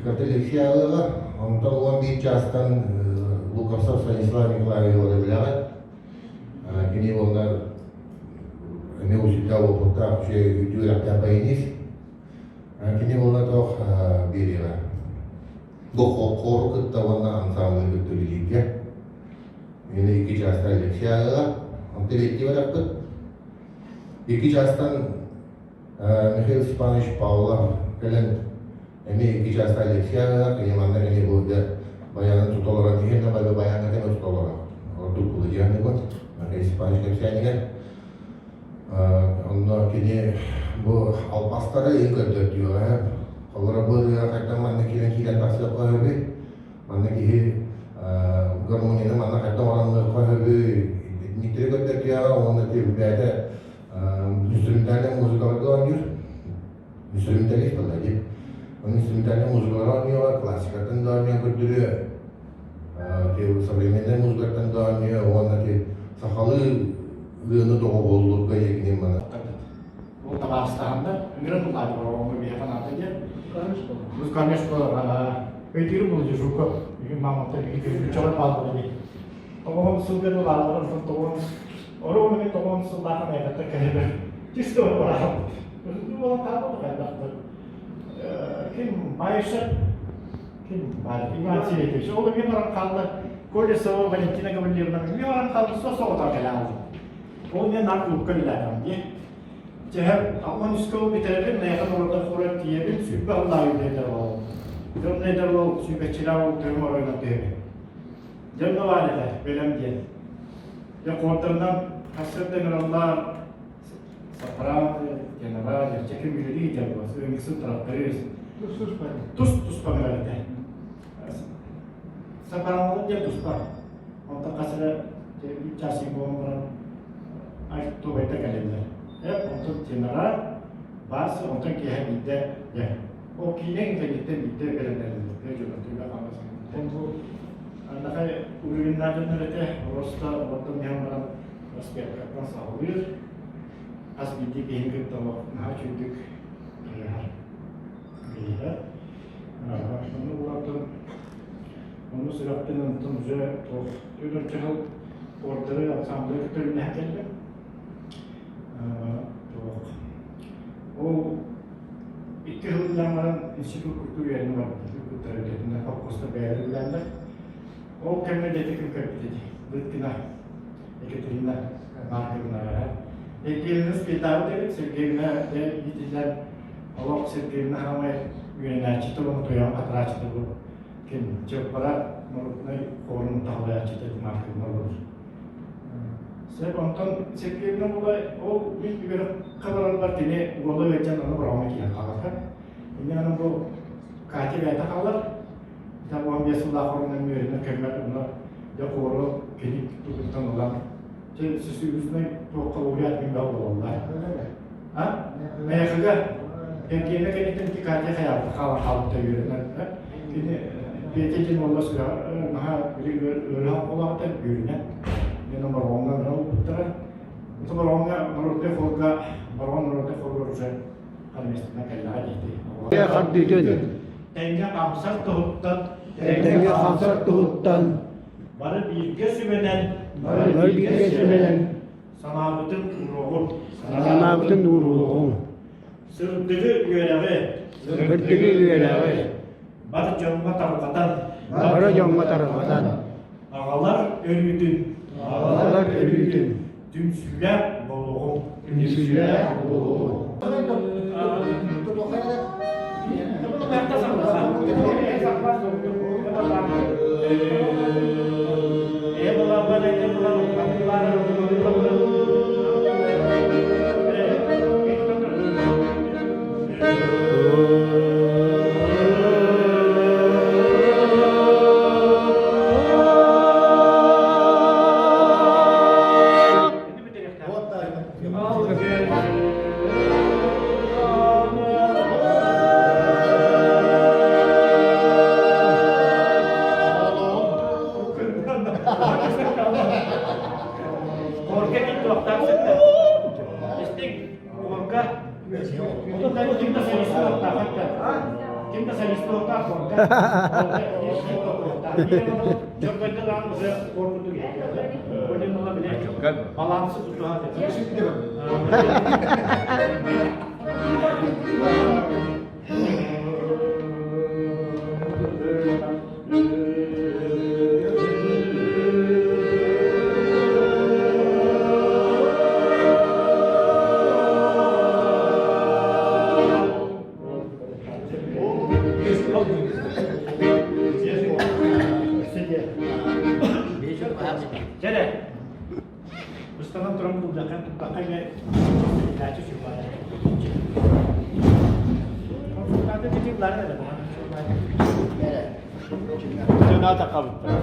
Каталексиялыга, онтон 11 чаастан Луковцев Станислав Николаевич билэҕит. Кини уонна эмиэ учуутал уопуттаах үчүгэй үрдүк үөрэхтээх баянист. Кини уонна туох биэриэҕэ? Бу хору кытта уонна ансаамбылы кытта үлэлииргэ. Мин икки чаастан лекция Онтон икки бараппыт. Икки чаастан Михаил Степанович Павлов кэлэн эмиэ икки чаастан лекция ылар. Кини манна кини бу баянын тута олорон иһин да баянна кэм тута олорор. Ордук кулудьааныбын Михаил Степанович кэпсээнигэр. Онно кини бу албастары ыйын көрдөрдүөҕэ. Холобура бу ырыаҕа хайдах манна киирэн киирэн тахсыахха сөбүй? Манна киһи гармонияны манна хайдах оранныахха сөбүй? Дмитрий көрдөрдүөҕэ уонна бэйэтэ инструментальнай музыкаларга оонньуур. Инструменталист буолла дии. Онно инструментальнай музыкалары оонньуоҕа, классикаттан да оонньоон көрдөрүө, современнай музыкаттан да оонньуо уонна сахалыы ырыаны доҕуһуоллуурга ийэкини маны. Ол табаарыстаһаннар ыҥыран ылаатылар оҕоҥҥо биһиэхэ наада диэн. Музыкальная школа өйдүүрүм буолуо Жуков үһүн мааматтан биһиги чоҕой бааллар ини. Тоҕоһун сылга ылааллар онтон тоҕоһун оруобуна мен тоҕоһун сыллаахын айгаттан кэһэбэр чисто бараабыт. Буолан хаалбыт хайдахтар. Ким Баишев ким бар Иван Сергеевич ол эмиэ баран хаалла Колесова Валентина Гаврильевна эмиэ баран хаалла сос-соҕотох кэлэ хаалла. Ол мен нар клубка үлэлээтэҕим дии. Дьэһэр 13 ол бүтэрэбин, Найахын олордон хорон тиийэбин, сүүрбэ сыллаах үлэлэтэр ол. Дьон эдэр ол сүүрбэччилээх ол төһөм оройунан түһэбин. Дьон да баар этэ, бэлэм диэн. Дьэ хуордарынан сарсыарда ыҥыраллар, сопрано, тенора, чэким үлэлии дьон ыанньыксыт тракторист. Тус-туспа ыҥырар этэ. Сопранолар диэн туспа. Онтон хас эрэ часик буолан баран альтовайда кэлэллэр. Онтон тенора, бас, онтон киэһэ биирдэ дьэ. Ол киинэ кэнниттэн биирдэ бэлэмнэнэллэр. Дьонор түбэ хаҥас. Аннахай уровеннаах дьоннор этэ, просто олортон иһэн баран проспеккаттан саҕалыыр. Хас биирдии киһини кытта олох наһаа үчүгдүк хайаһар. Билиһэр. Ону булантан ону сүрэхпин онтон уже туох түөрт дьаһал ордеры ансамблы кытта үлэлэһэн кэллим. Туох ол икки сылынан баран институт культуры үөрэнэ барбытым. Культура үлэтинэн холкуоста бэйэлэр үлэлээллэр. Ол кэмҥэ дьэ ким көрбүт ити Быткина Екатерина Марковна Евгеньевна спейтаабыт эбит Сергеевна дьэ иитиллэн олох Сергеевна хаамай үөрэнээччитэ уонна туйаҕын хатарааччыта бу ким Чыаппара народнай хорун таһалайааччыта Марковна олорор. Сөп онтон Сергеевна була ол мин үөрэххэ барарбар кини уола ыалдьан аны бороҕоҥҥо киирэн хаалар. Инньэ гынан бу Катя бэйэтэ хаалар. 15 сыллаах оруонан үөрэнэр кэммэр онно дьэ хуору кини тугуттан ылан чэ сүсүүрүснай туохха лауреат мин баа буолаллар. А? Найахыга Евгения кэнниттэн ити Катя хайаабыта хаалан хаалбыта үөрэнэр. Кини Петя диэн уолла сүрэҕэр наһаа били ыарыһах буолаҕыта үөрэнэн. Мен оморҕоҥҥо ылбыттара. Ото Бороҕоҥҥо народнай хорга, Бороҕон народнай хоругар уже хормейстерынан кэллэҕэ диэти. Хардыытын Тэҥҥэ хамсар туһуттан, тэҥҥэ хамсар туһуттан бары бииргэ сүбэнэн, бары бииргэ сүбэнэн санаабытын ууруоҕун, санаабытын ууруоҕуҥ. Сырдыгы үөрэҕи, Сырдыгы үөрэҕи бар дьоҥҥо тарҕатан, бары дьоҥҥо тарҕатан, аҕалар өрүүтүн, аҕалар өрүүтүн түмсүүлээх буолуоҕуҥ. Түмсүүлээх буолуоҕуҥ. Хорга ким туохтаах сытта? Истиҥ, хорга. Ким да солист туохтаах этэ. Ким да солист туохтаах хорга. Дьоргойдо уже хор курдук балансы тутуһат. Чэ, Устанан туран булдахха туттахха эмэ передача сүбаара. Консультанты титиллары да Жена такабыттар.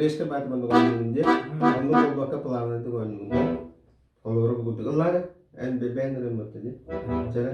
Резко баат маннык оонньуугун диэн. Оннук буолбакка плавнайдык оонньуугун да. Холобура бу курдук ыллаары. Эн бэйэн ырыммытта дии. Чэрэ.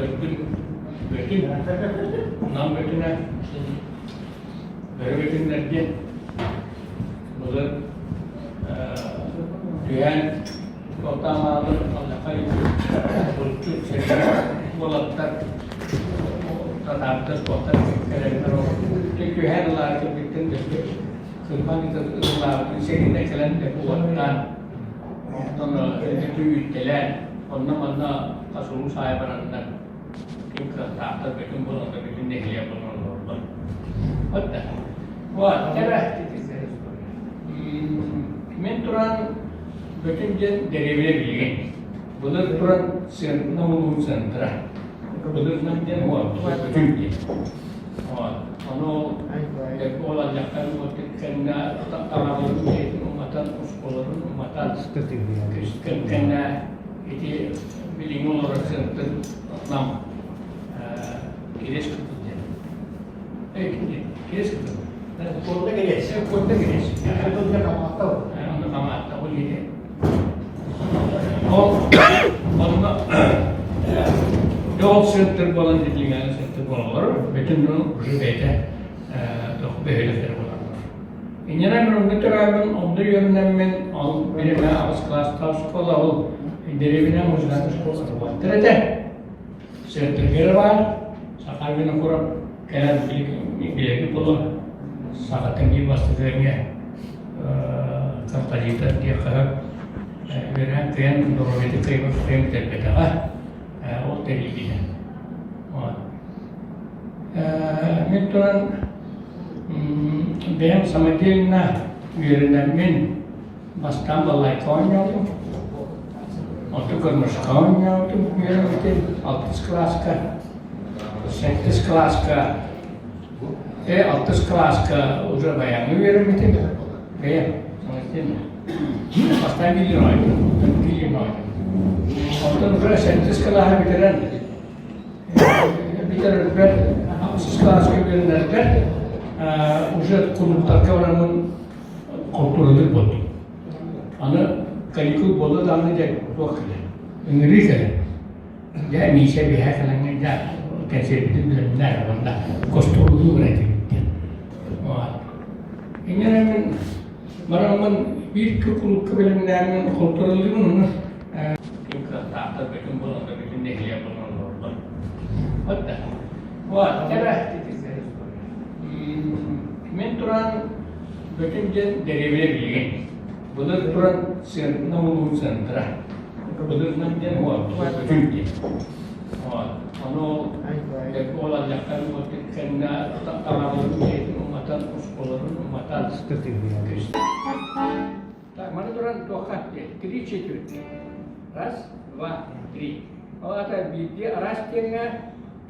Төрдүм Бөтүн, Нам Бөтүнэ, Бөрө Бөтүннэр диэн былыр түһээн Отамаалар аллаха булчут сэрии уолаттар татаардар суохтар кэлэннэр түһээн ылаары кэлбиттэн дэлби кырбан ыллаабытын сэриинэ кэлэн дэлби уоттаан онтон үүттэлээн онно-манна хас улуус аайы бараннар ким кыахтаахтар бүтүн буоланнар бүтүн нэһилиэк буолан олороллор. Вот да. Вот, кэрэ. Мен туран бүтүн диэн дэриэбинэ билигин. Былыр туран Нам улууһун центра. Былыр Нам диэн вот, бүтүн диэн. Вот. Ону ол аллахтан кэннэ таҥараларын дьиэтин уматан, оскуолаларын уматан, кэннэ ити билиҥҥи олорор центр Нам Кириэс кытыл диэн. Кириэс кытыл. Куорда кириэс. Куорда кириэс. Кытыл диэн хамаатта. Онно хамаатта ол иһин. Ол онно ол центр буолан дитиҥҥэ центр буолаллар. Бүтүн уже бэйэтэ бөһүөлэктэр буолаллар. Инньэ мен онно төрөөбүн, онно үөрэнэммин, ол биримэ аҕыс кылаастаах школа, ол дэриэбинэ музыкальнай школа буолбаттар этэ. Центргэр баар, Саха Винокуров кэлэн билэги буолан, сахатын биир бастакы композитор диэххэ үөрэн кыайан доруобуйата кыайбат кыайан бүтэрбэтэҕэ, ол тэрийбитэ. Мин туран бэйэм самодельно үөрэнэммин бастаан балалайка оонньоотум, онтон гармошка оонньообутум үөрэммитим алтыс кылааска, сэттис кылааска алтыс кылааска уже баяҥҥа үөрэммитим бэйэм самодельно. Бастаан биир оонньоотум, онтон биир оонньоотум. Онтон уже сэттис кылааһы бүтэрэн бүтэрэрбэр ахсыс кылааска үөрэнэрбэр уже кулууптарга бараммын хонтуруоллуур буолтум. Аны каникул буолла даҕаны дьэ туох кэлэр, ыҥырыы кэлэр. Дьэ Миисэ биһээ кэлэҥҥэ дьэ кэнсиэрбитин билэмнээр уонна гостуруоллуу баран этибит диэн. Инньэ мин бараммын биир кулуупка бэлэмнээммин хонтуруоллуубун уонна Ким кыахтаахтар бүтүн буоланнар бүтүн нэһилиэк буолан олороллор. Вот да. Вот, кэрэ. Мен туран бүтүн диэн дэриэбинэ билигин. Былыр туран Нам улууһун центра. Былыр Нам диэн вот, бүтүн диэн. Вот. Ону ол аллахтан кэннэ таҥараларын дьиэтин уматан, оскуолаларын уматан. Так, маны туран туохха три четверти. Раз, два, три. Ол аата биирдии араас диэҥҥэ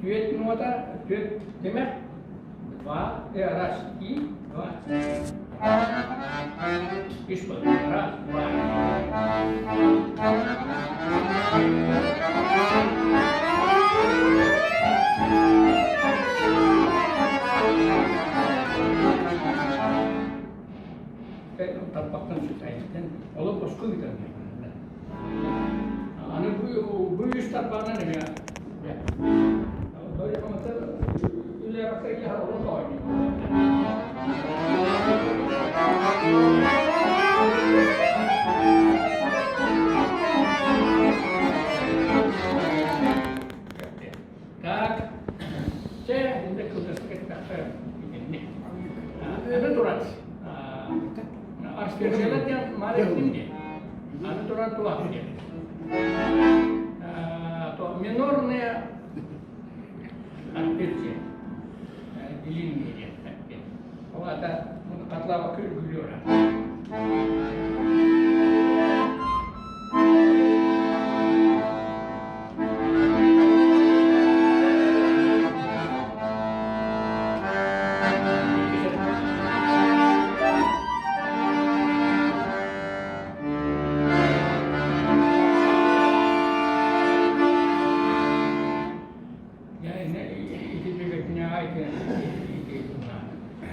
түөрт нуота, түөрт тимэх, два, раз и два. Үс буолар. Раз, два. Тарбахтан сүтайыттан олох босхо ыытан Аны бу үс тарбаҕынан эмиэ Так, чэ, инде кылгастык эттэххэ итинник. Аны туран, арспиржелер диэн маар эттим диэн. Аны туран туох диэн. То минорные арпеджи, длинные диэн арпеджи. Ол ата хатлаба күлүөр.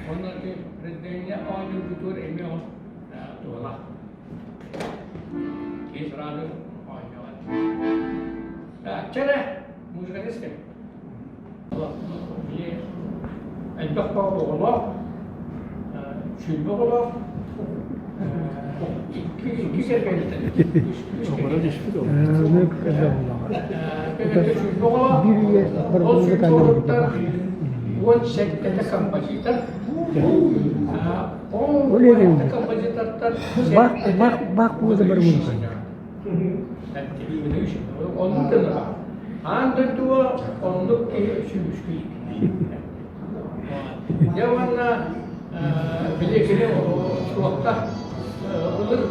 Онно президенҥэ оонньуургутугар эмиэ ол туһалаах. Киһи сразу оонньоон. Чэрэ, Музыканы истэбин. Элбэх оҕолоох, 20 оҕолоох, икки кэргэнтэн, үс Биир үйэ Ол сүүрбэ 17-тэ композитор. Ол композитортар Бах бах бах буолда бар музыка. Оннук да аан дойдуга оннук киһи сүүрүскүй. Дьэ уонна били кини туохта былыр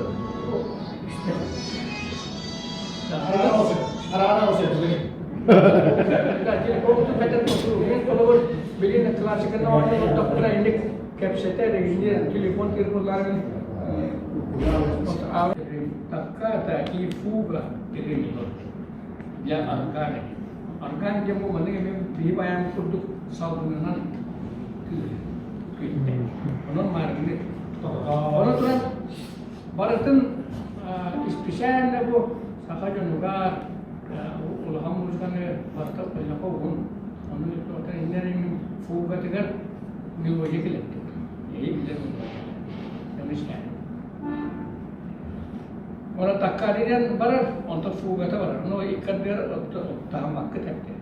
Билин классиканы оонньоотохпуна инник кэпсэтэр, телефон тирбулларын Токката и фуга переведет для органики. Орган диэн бу маннык эмиэ биһи байаан курдук салгынынан күүттэй. Онон мааргыны Ону туран барытын исписээлэ бу саха дьонугар улахан музыканы барыта эллэхэ уһун ону иннэр фугатыгар мелодия килэттик. Эһи билэр мелодия. Уонна таккаарынан барар, онтон фугата барар. Ну, иккардыгар таһыммакка тэптэ.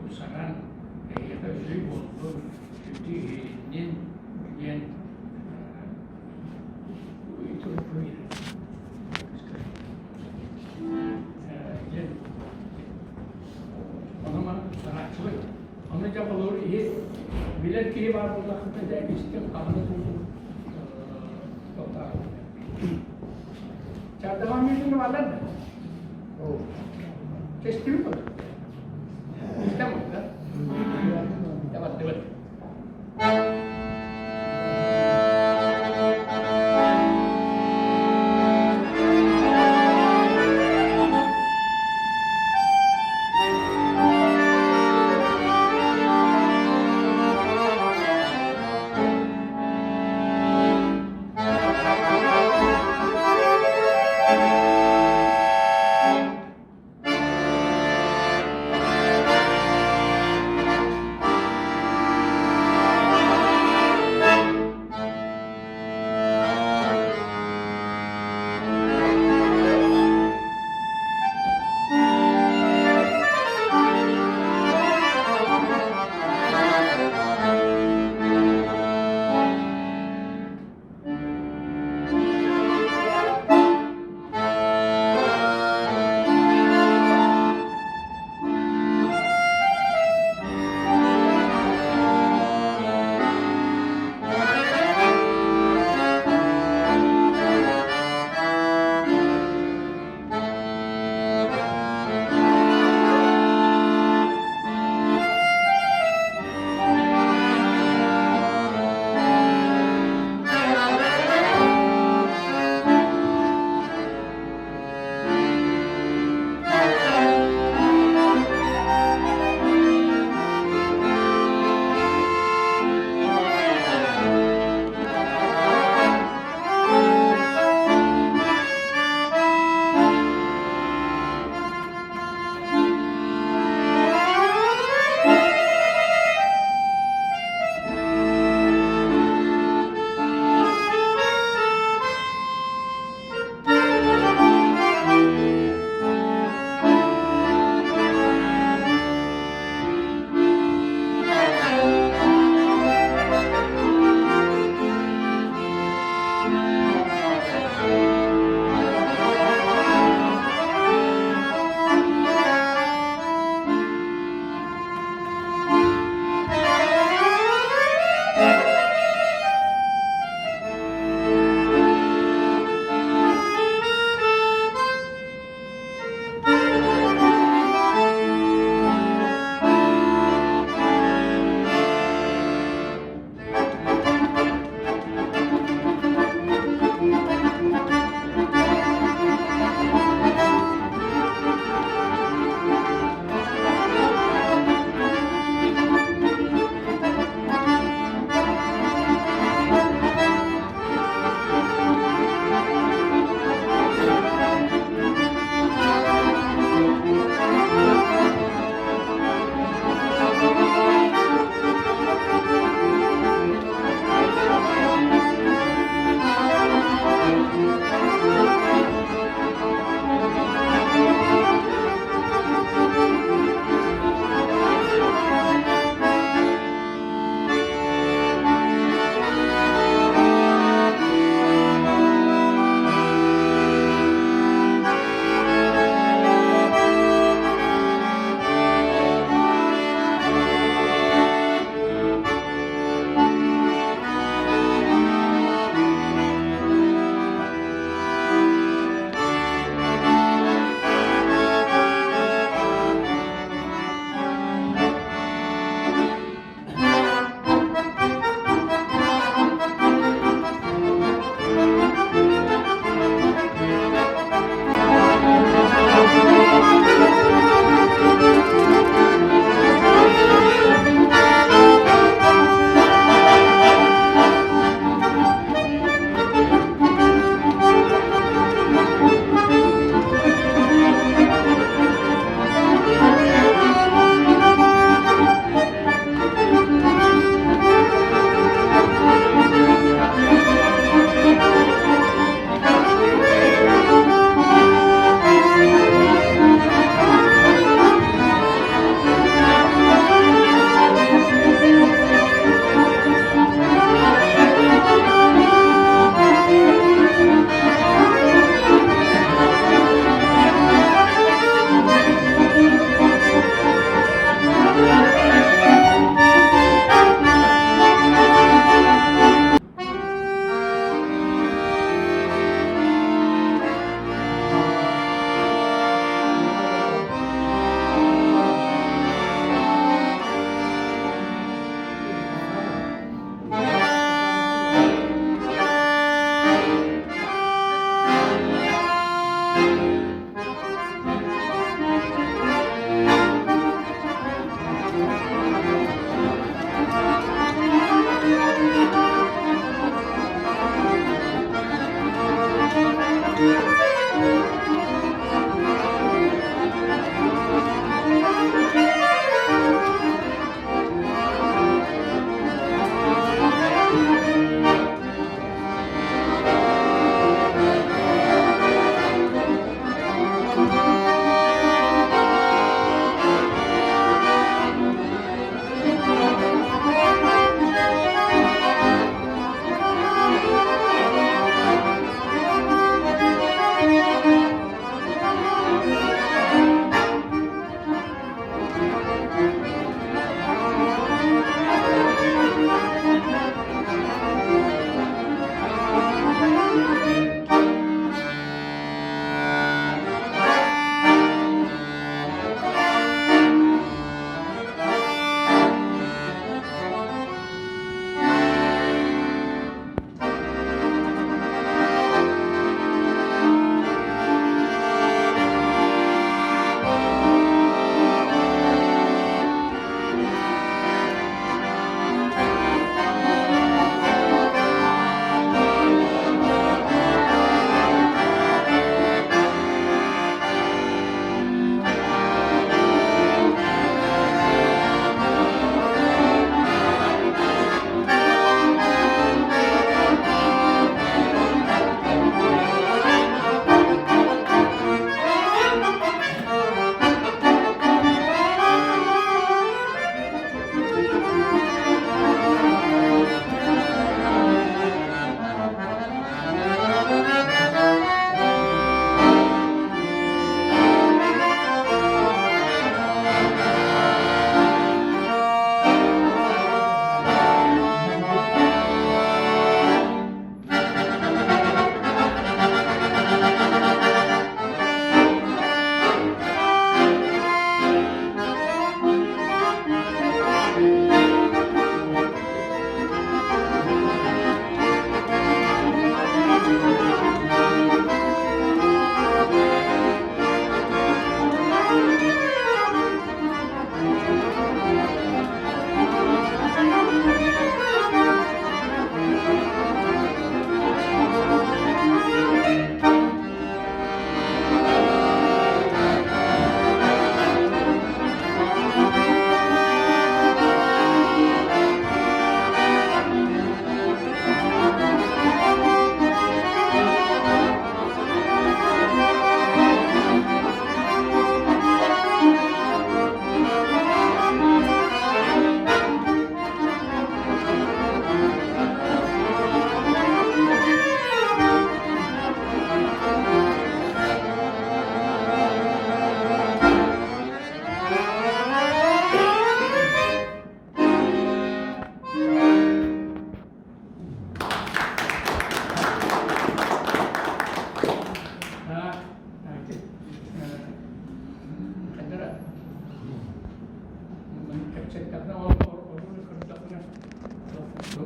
Тупсаран, эйиэхэ үчүгэй буоллун, сүдү иһилиннин диэн Ону маны тупсарааччыбыт. Ону дьэ холобур иһит билэр киһи баар буоллаххына дьэ истиҥ хаһаны туутун Чардаҕа мүнүүтүн бааллар да? Чэстибит ол. Истэн да? Табаттыбыт.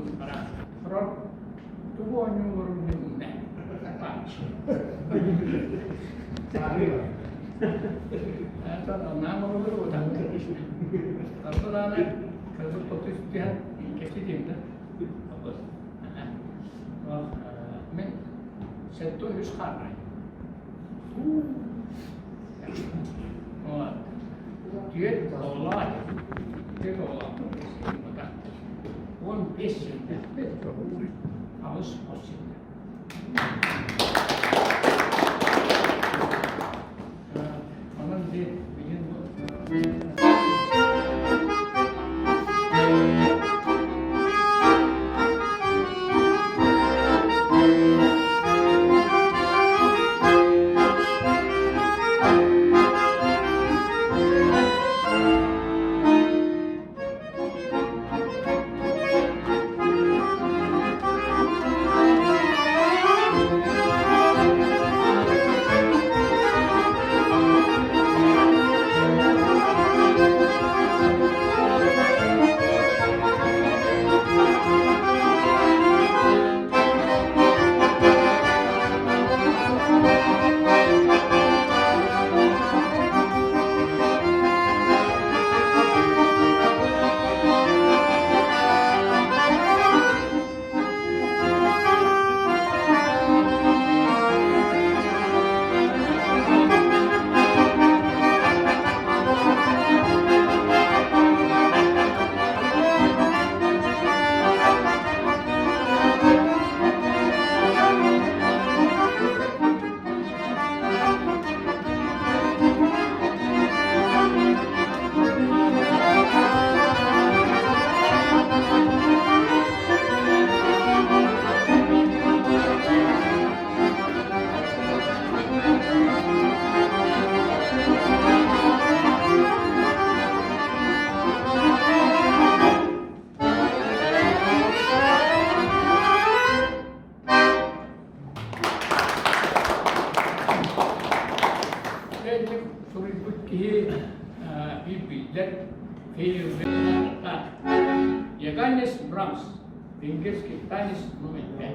Олорбуттара. Сорох тугу оонньуулларын билбэт. Наам оҕолору утаммыт. Аны кыргыз хоту түһэн кэпсэтиим да. Мин 73 хаарай. Түөрт оҕолоох түөрт оҕолоох 15 сылда аҕыс хос сылда. Онон билигин бу Суруйбут киһи биллэр Йоганнес Брамс, венгерский танец номер 5.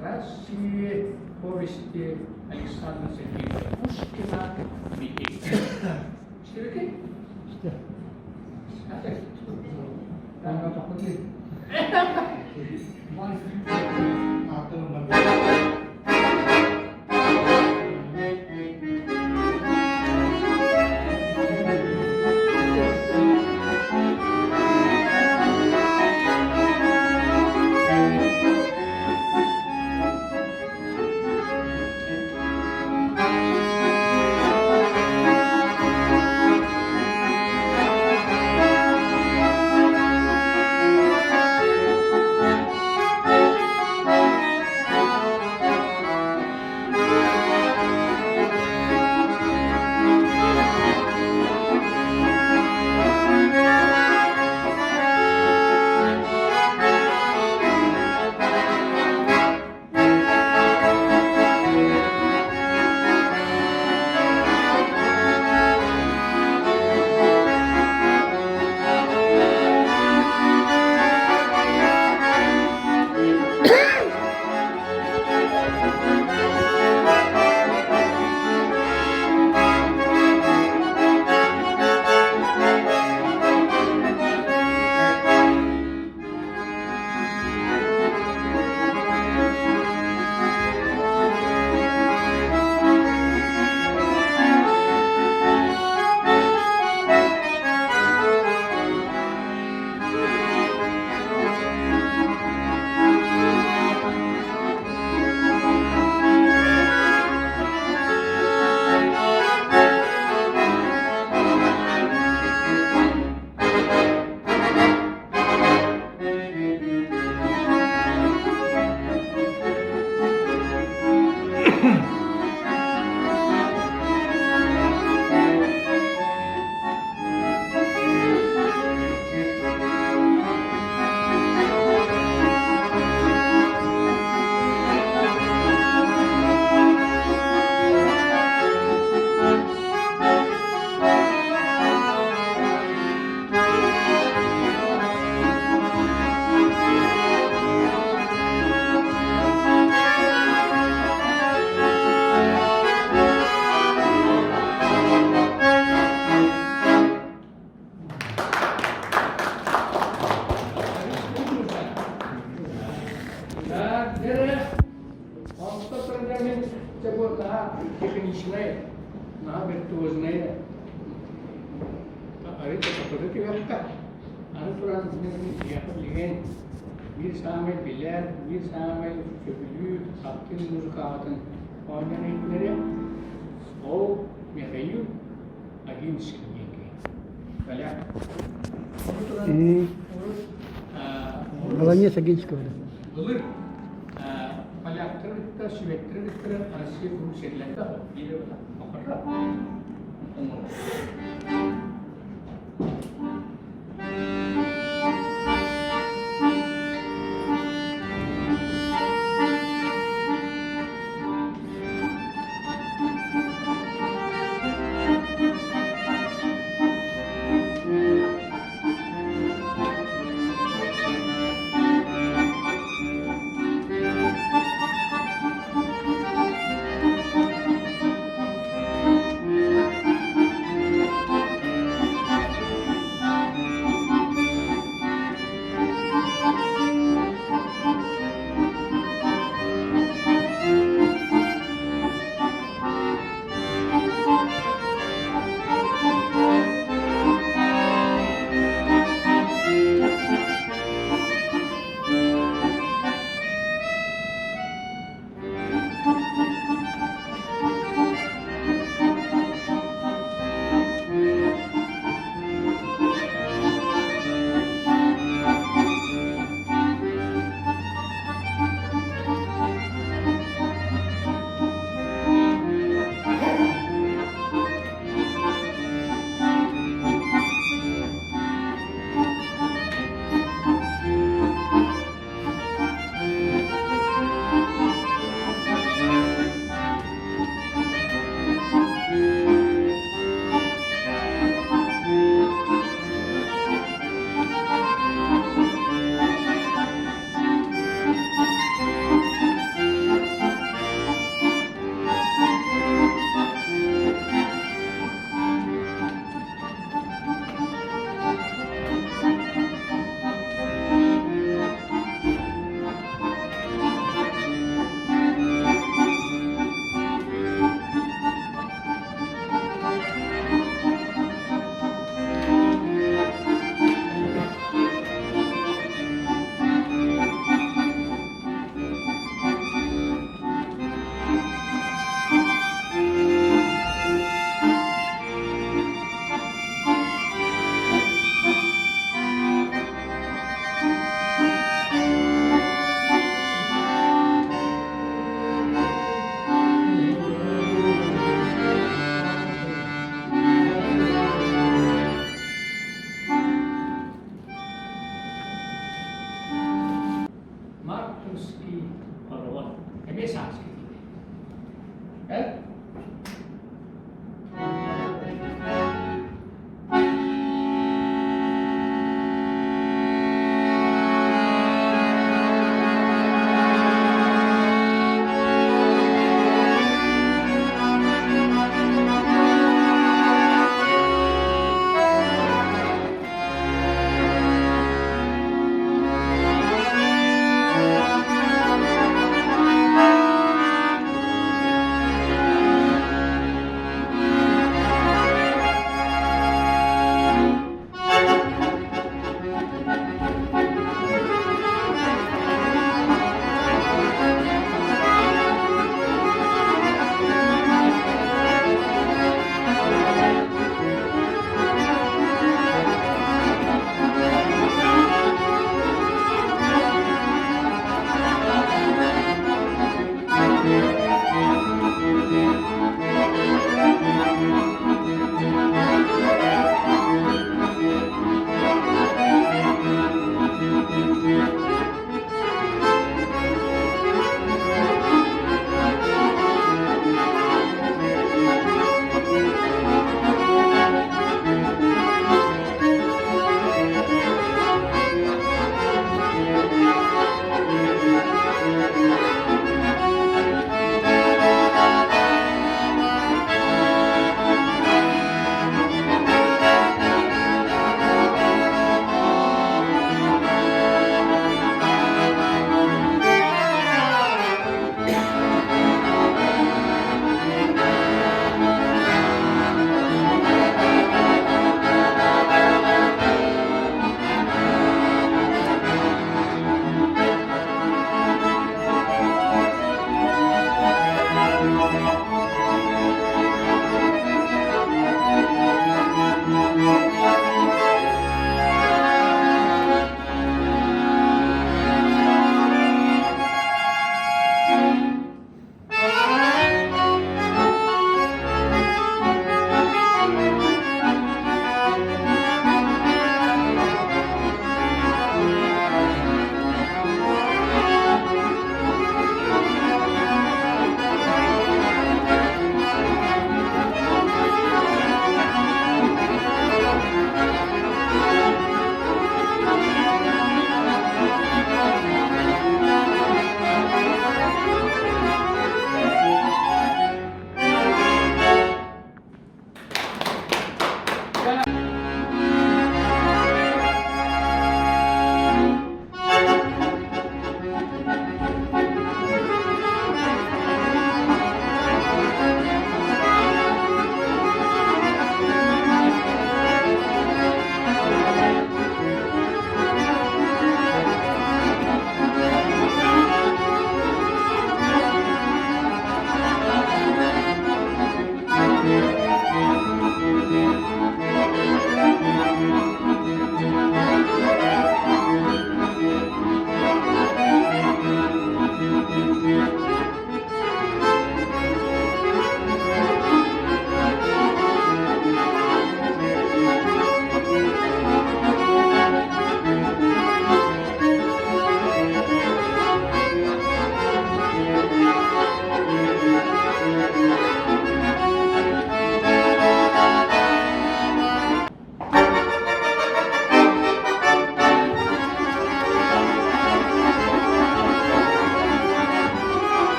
Красивые повести Александра Сергеевича Пушкина «Метель». Истибиккин? Техничная, наһаа виртуознай. Арыт түһүөххэ. Аны туран билигин биир саамай билэр, биир саамай сөбүлүүр аттын музыкаатын оонньоон иһитиннэриэ. Ол Михаил Огинский диэн киһи. Поляк. Ону туран Баланец Огинского. Былыр поляктары кытта, шведтери кытта Россия куруук сэриилэргэ биир охорро.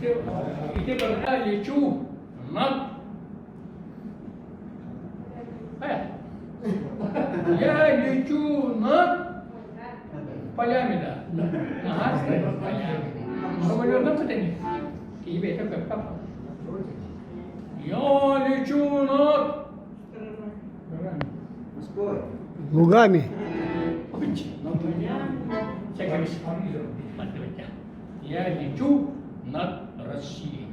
Ити барыта лечу над Я лечу над полями, да. Ага, полями. Самолетом это не. Тебе это как папа. Я лечу над Лугами. Я лечу над Россией.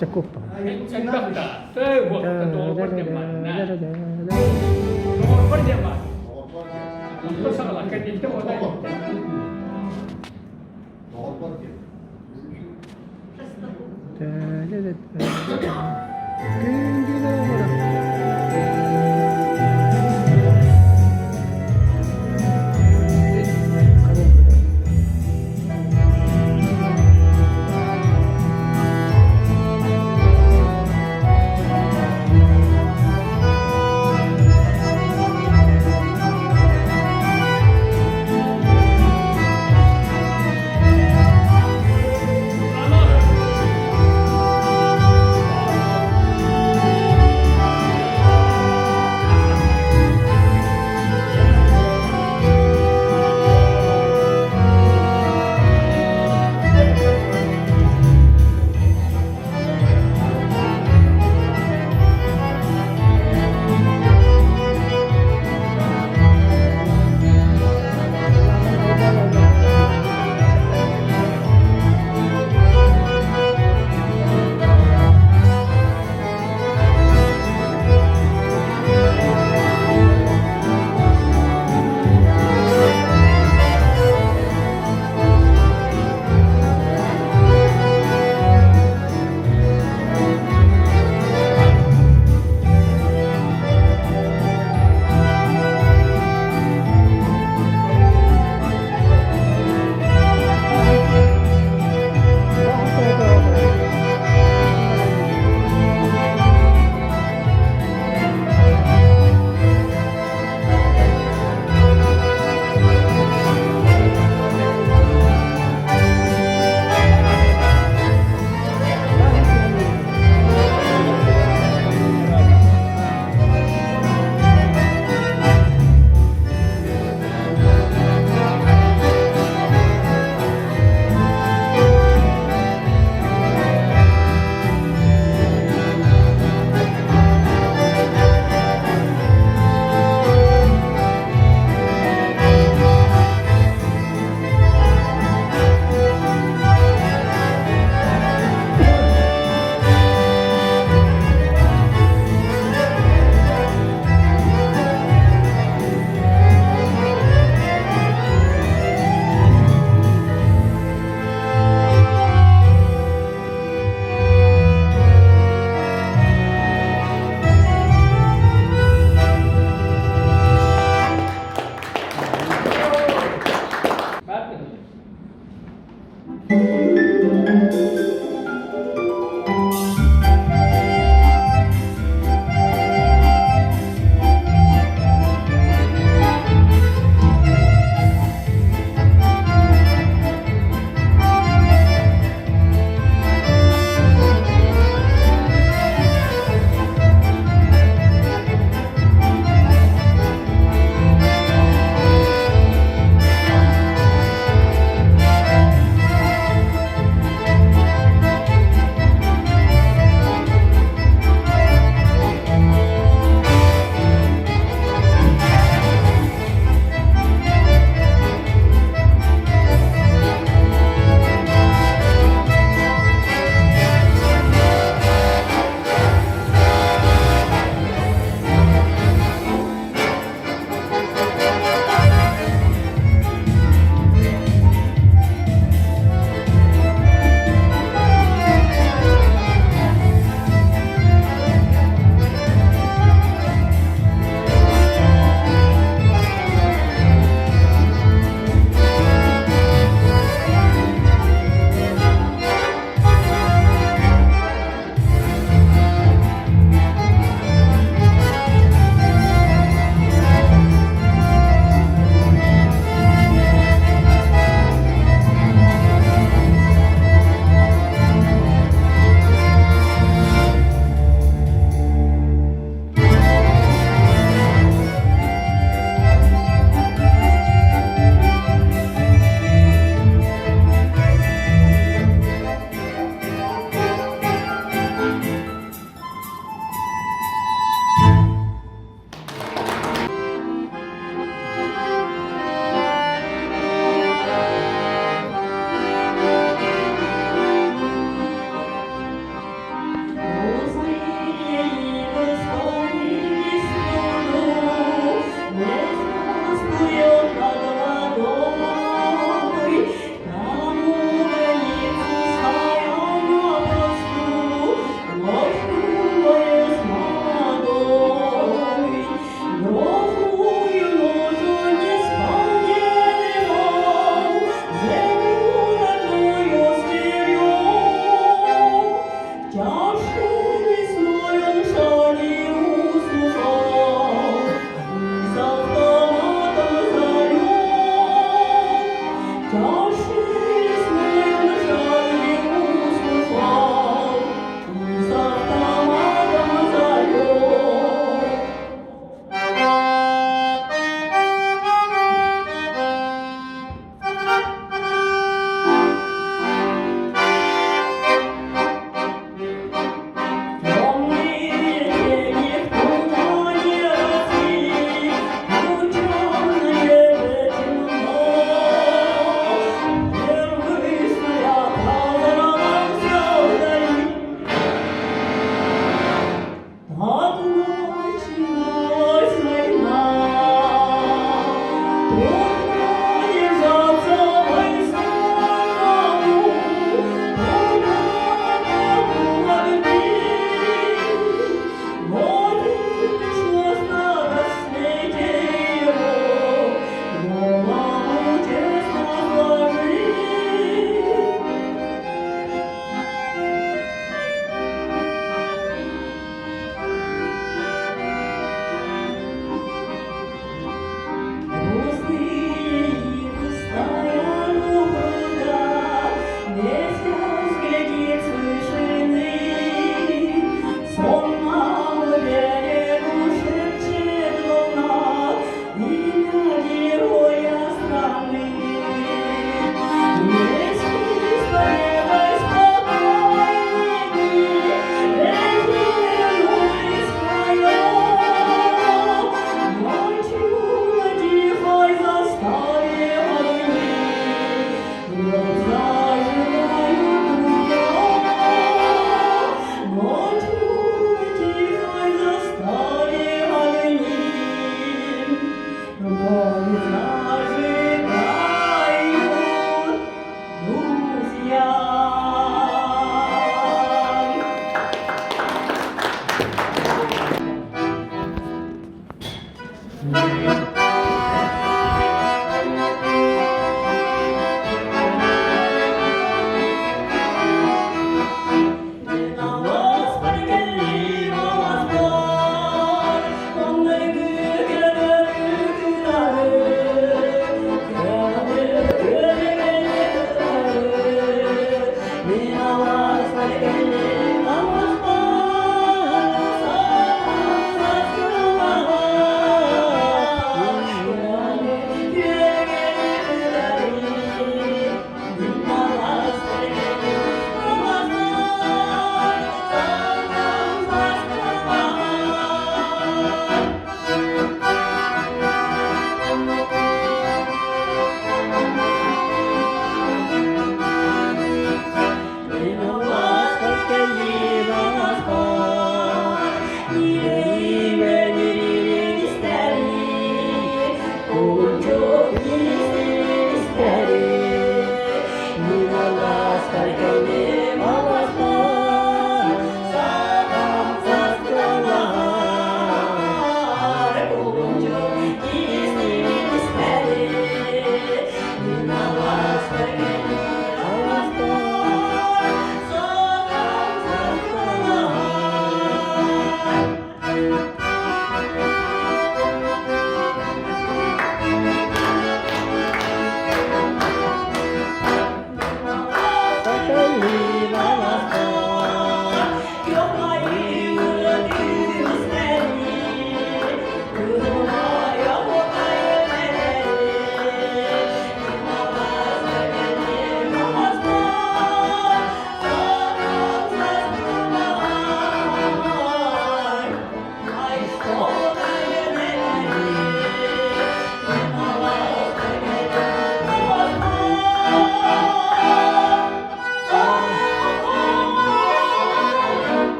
Шестаков.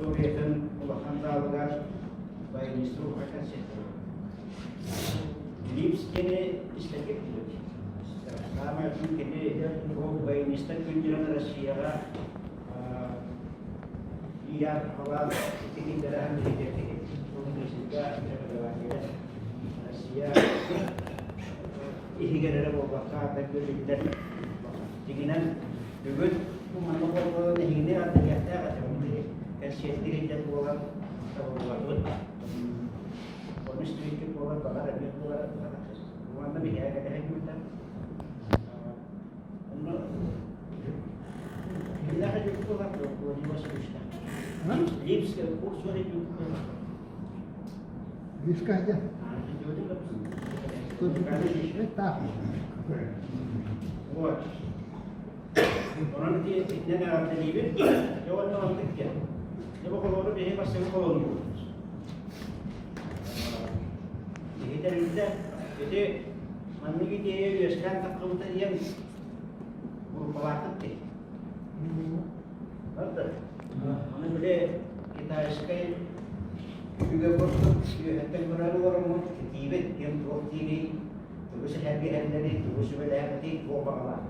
консерваториятын улахан залыгар баянист урука концерт Липс диэни истэргэ билбит. Саамай кини ол баянистар күннэрин Россияҕа ИЯ халаан итигиндэрэһэн биһиги университетка преподавателэ Россия иһигэр эрэ буолбакка биллэр. Дьиҥинэн бүгүн бу манна буолбут эһигини ардыйыахтаах этим. Кэнсиэртиир идэ буолан табыллыбатыбыт. Ону истибиккит буолар, баҕар эмиэ буолар. Уонна биһиэхэ кэтэһэн күүтэр. Онно кимнээх идүүк буолар, Владимир Васильевичтаах. Липская курс идүүк буолар. Липская где? Вот. Онон ити итинэн эҕэрдэлиибин. Дьэ уонна оннук диэн. Дьэ бу холуору биһи бастакы холоннубут. Биһи тэрилтэ ити маннык идея үөскээн таххыбыта диэн группалаахпыт дии. Правда? Аны били китайскай үгэ курдук үөһэттэн көрөн олороммут кэтиибит ким туох диирий, тугу сэһэргэһэллэрий, тугу сүбэлээбитий, туох баҕалаах.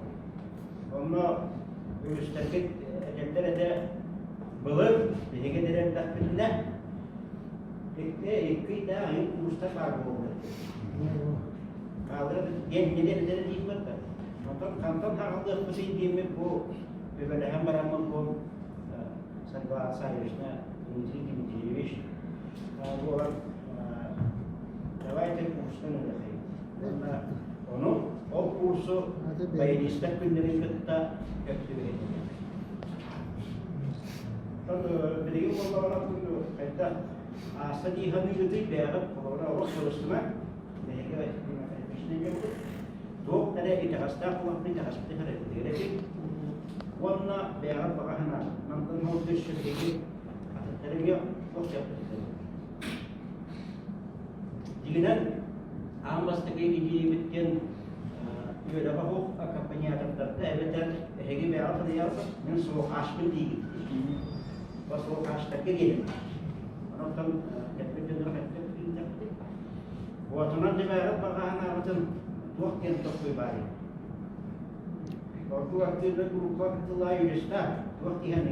Онно үгүстэргит этэллэр этэ былыр биһиги эрэллэхпитинэ икки икки ыйдаах айын курстар баар буолла. Хааллара диэн диэн диир да. Онтон хантан хааллыахпытый диэммит бу Үбэлэһэн бараммын бу Саргылаана Саввична, Дмитрий Дмитриевич буолан давайте курстан ылыахайын. Уонна ону ол курсу баянистар күннэрин кытта өптүбэһиннилэр. Билигин буоллаҕына хайдах ааста дии саныыгытый бэйэҕит холобура олох сылыстыма биһиги туох эрэ итэҕэстээх буолан итэҕэспитин эрэ этик уонна бэйэҕит баҕа санаа мантан ол өссө биһиги атыттары эмиэ туох дьарыктыыр дьиҥинэн аан бастакы идиэйэбит диэн үөрэҕэ суох аккомпаниатордарда эбэтэр эһиги бэйэҕит салайаҕыт мин суохаашпын диигит суохаштарга диэн онон кэлбит дьоннор хайдах Уотунан дьыбээҕит баҕаһынаабытын туох диэн тохтуй баарый? Ордук актыырга группа кыттылаа юриста туох диэн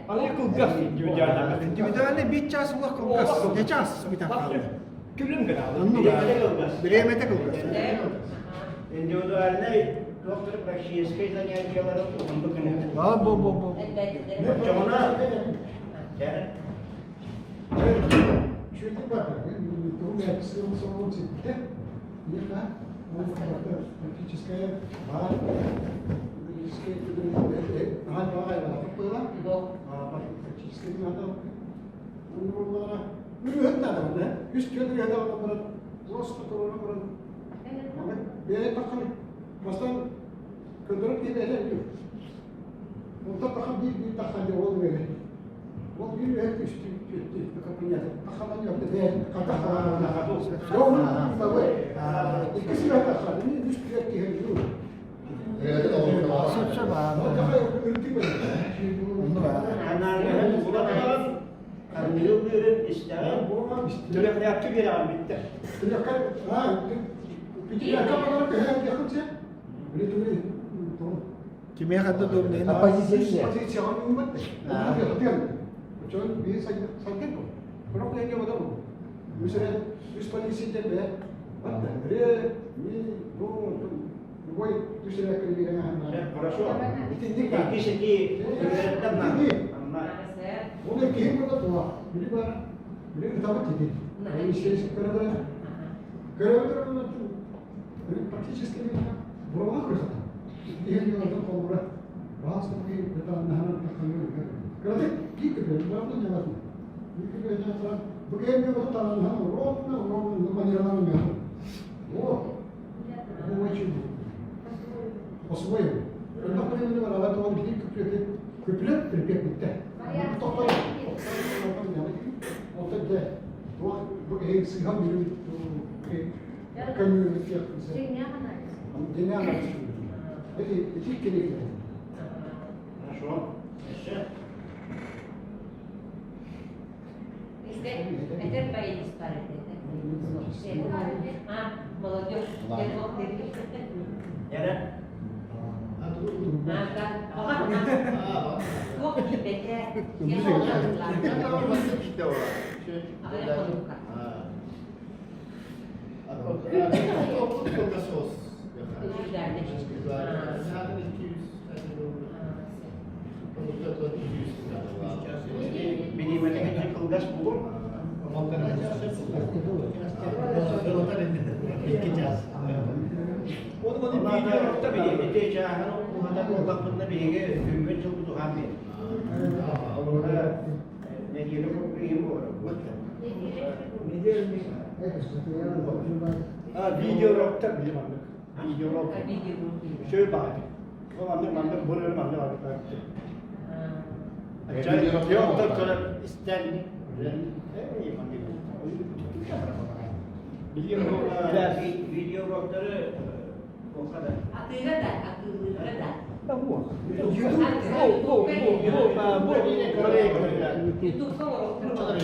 Аны кылгас индивидуальный. Индивидуальный биир час улах кылгас. Не час бүтэн хаалла. Күлүм гына. Бириэмэтэ кылгас. Индивидуальный доктор практической занятиялары уһуннук гына. А, бу бу бу. Чоҕуна Чүтүк бар. Практическая бар. Төрөкрээккэ биэрэҕин бүттэ. Кимиэхэ да удобнее. Оппозиция. Хорошо. Икки сети Куплет, припев бүттэ. Тохтой. Онтон дьэ, туох бу киһи сыыһан бүрү көмүү Дьиҥнээх анализ. Ити ити иккини Хорошо. Еще. Эдэр баянист бар этэ. А, молодежь. Яра. Туох киирбэтэ. Бириэмэтигэр кылгас буолуо. Оны видео Ити чааһын уһатан буоллахпытына биһиги күммүт дьылбыт уһаан биэр. Олору нэдиэлэ курдук иһин буолар. Видео-уроктар били маннык. Видео-урок. Үчүгэй баҕайы. Ол маннык маннык бу өрө маннык барыта. Ачча көрөн истэн Видео-уроктары туохха да. Атыыга да, атыылыырга да. Ютубка уроктар.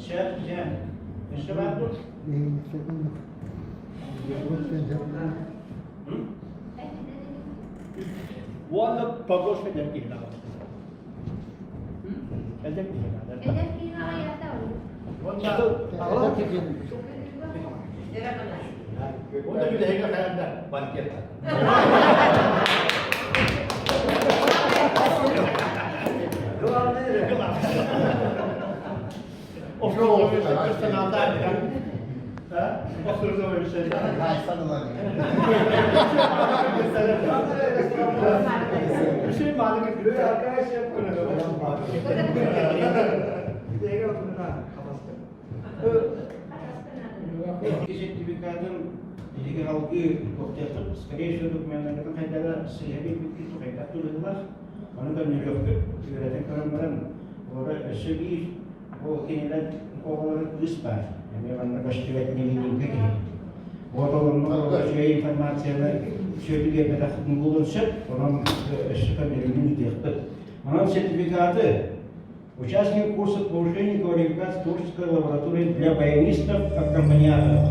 Чэ, дьэ. Өссө баар дуо? Уонна погоша эдэр киһи Эдэр киһи Эдэр киһи аҕыйата Уонна бүтэһигэ хайанда банкет. Сертификатын биһиги алгыы туохтуохпут, скорее всего, докуменнаргытын хайдара сыыһа биэрбиккит хайдах тулуйдулар. Ону көннөрүөхпүт, үөрэтэн көрөн баран, олору өссө биир ол кинилэр оҕолоро кыыс баар. Эмиэ манна көстүбэт невидимка киһи. Вот ол онно үчүгэй информацияны сүөтү биэрбэтэх буолуон сөп, онон өссө көннөрүүнү ыытыахпыт. Онон сертификаты Участник курса повышения квалификации творческой лаборатории для баянистов-аккомпаниаторов.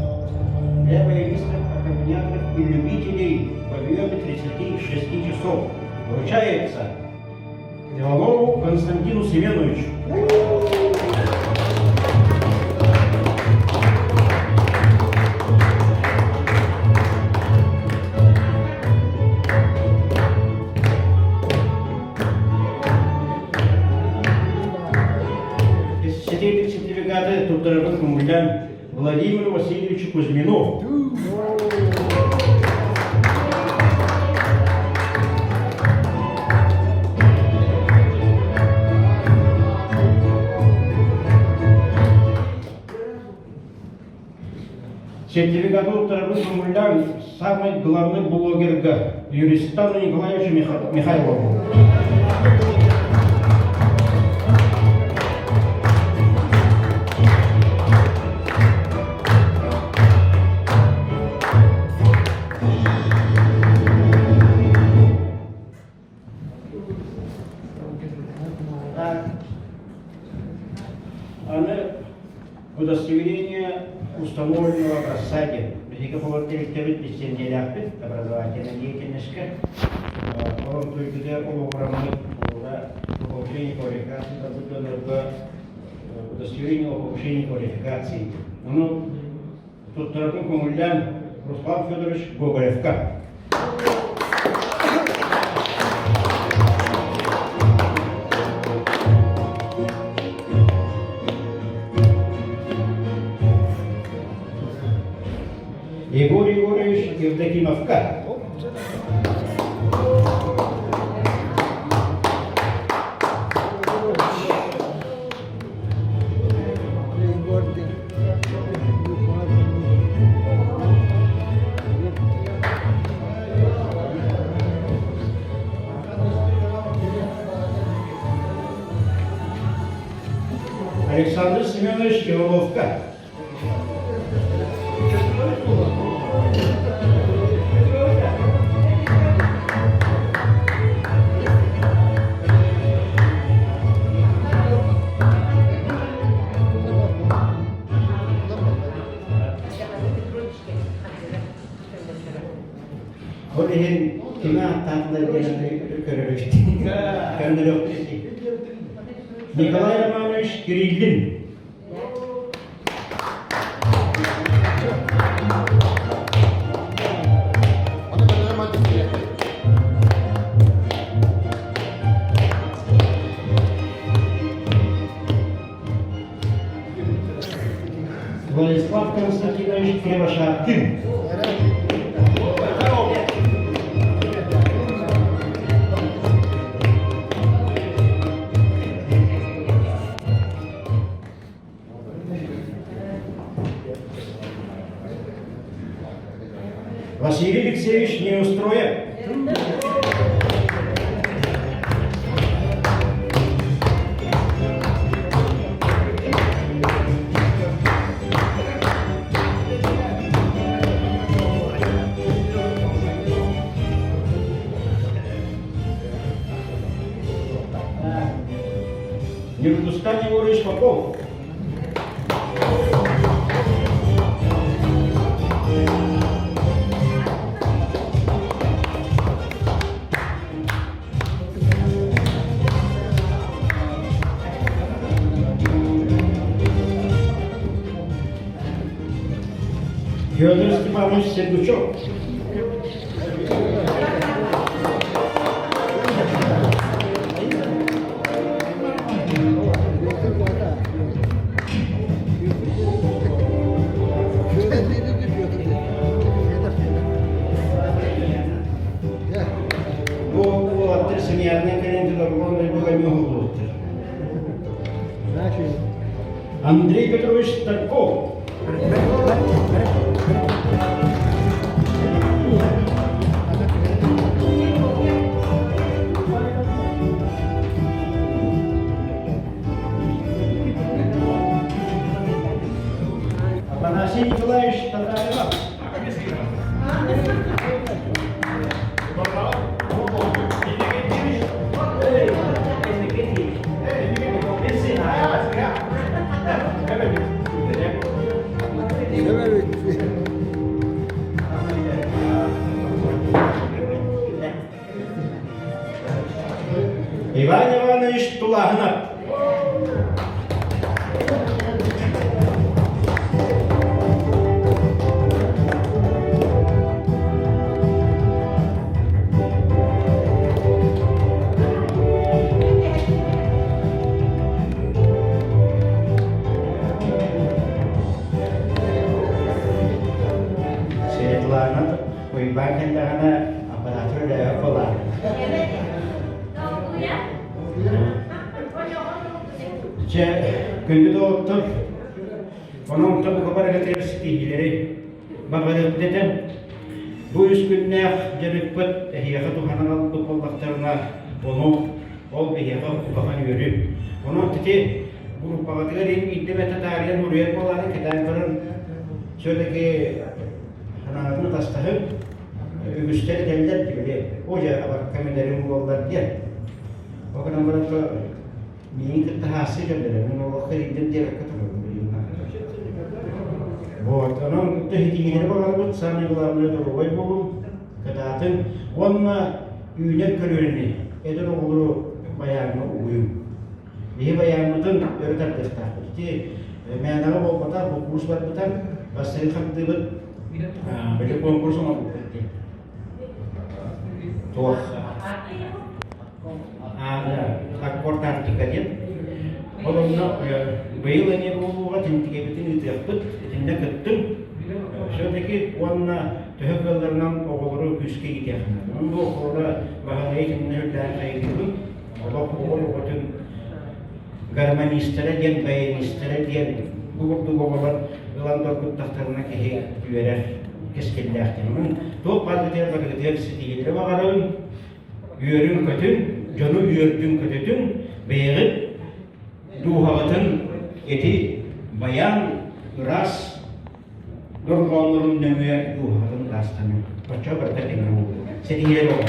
Для баянистов-аккомпаниаторов и любителей в объеме 36 часов. Вручается Иванову Константину Семеновичу. Сэтиэтик сертификаты туттарарбын көҥүллээн Владимиру Васильевичу Кузьмину. Сертификаты туттарарбын көҥүллээн самый главный блогерга Юристану Николаевичу Михайлову. Аны удостоверение установленного образца диэн биһиги холор тэрилтэбит лицензиялаахпыт образовательная деятельностька олор туйгуда олоҕураммыт повышение квалификации донорго удостоверение о повышении квалификации. Ону туттаратын көҥүллээн Руслан Федорович Гоголевка. Егор Егорович Евдокимовка. Александр Семенович Ивановка. Ол иһин кими ааттаатылар диэн көрөрү Көннөрүөхпүт Николай Романович Кириллин. Владислав Константинович Кривошапкин. Василий Алексеевич Неустроев. Нюргустан Егорович Попов. Федор Степанович Сергучев. Бу уолаттар семьянан кэлэн дьолоргон дойдуга уһуллубуттар. Андрей Петрович Старков. Афанасий Николаевич Татаринов. Иван Иванович Тулаһынов. Светлана Уйбаан кэллэҕинэ аппараатыр үлэһэ буолар. Дьэ, күндү доҕоттор, онон бука барыгытыгар ситиһиилэри баҕарыахпыт этэ. Бу үс күннээх дьарыкпыт эһиэхэ туһанан ылбыт буоллахтарына, ону ол биһиэхэ улахан үөрүү. Онон ити группаҕытыгар ин биирдэ эмэтэ таарыйан уруйар буолаары кэтээн көрөн все-таки санаатын атастаһын үгүстэр этэллэр били о дьэ абакка мэлэрим буоллар диэн. Ол гынан баран миигин кытта хаассы дьоннор мин олоххо илдьэн диэбэккэ турабын билигин. Вот, онон төһүтиҥҥэ баҕарбыт самый главное доруобай буолуҥ, кытаатыҥ уонна үүнэр көлүөнэни эдэр оҕолору байааҥҥа угуйуҥ. Биһи байааммытын өрө тардыахтаахпыт. Ити мээнэҕэ буолбатах, бу курс барбыта, бастакы хардыыбыт били конкурс оҥорбуппут дии. Туох Аккорд Арктика диэн. Ол онно быйыл эмиэ буолуоҕа тинтигэбитин ыытыахпыт, итиннэ кыттыҥ. Все-таки уонна төһө кыалларынан оҕолору күүскэ иитиэххэ. Онон бу оҕолоро Баһылайы итиннэ үрдээн хайгыыбын. Олох оҕо оҕотун гармонистара диэн, баянистара диэн бу курдук оҕолор ылан доргуттахтарына киһи үөрэр кэскиллээх диэн. Онон туох бааргытыгар барыгытыгар ситиһиилэри баҕарабын. Үөрүҥ-көтүҥ, дьону үөрдүҥ-көтүтүҥ, бэйэҕит дууһаҕытын. Ити баян ыраас дорҕооннорун нөҥүө дууһаҕытын ыраастаныҥ. Оччо барыта тэҥҥэ буолуо. Ситиһиилэр оҕо.